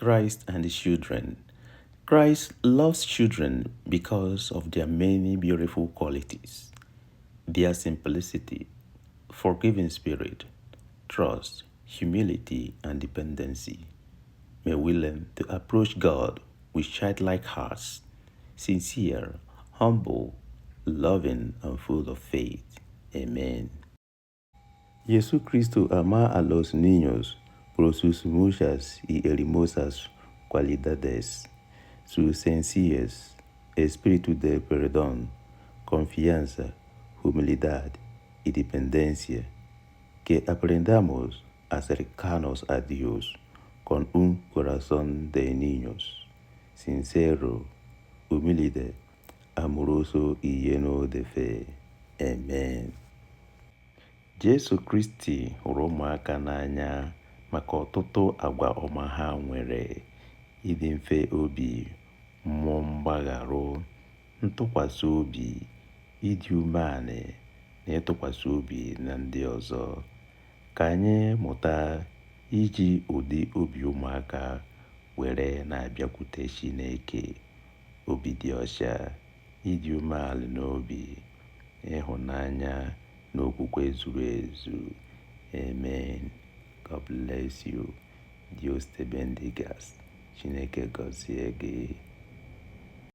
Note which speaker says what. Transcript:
Speaker 1: Christ and the children. Christ loves children because of their many beautiful qualities, their simplicity, forgiving spirit, trust, humility, and dependency. May we learn to approach God with childlike hearts, sincere, humble, loving, and full of faith. Amen. Jesucristo ama a los niños por sus muchas y hermosas cualidades, su sencillez, espíritu de perdón, confianza, humildad y dependencia. Que aprendamos a acercarnos a Dios con un corazón de niños, sincero, humilde, amoroso y lleno de fe. Amen. Jesu Kristi hụrụ ụmụaka n'anya maka ọtụtụ agwa ọma ha nwere: ịdị mfe obi, mmụọ mgbagharụ, ntụkwasị obi, ịdị umeanị na ịtụkwasị obi na ndị ọzọ. Ka anyị mụta iji ụdị obi ụmụaka were na-abịakwute Chineke, obi dị ọcha, ịdị umeala n'obi, ịhụnanya na okwukwe zuru ezu. Amen. God bless you. Dios te bendiga. Chineke gọzie gị.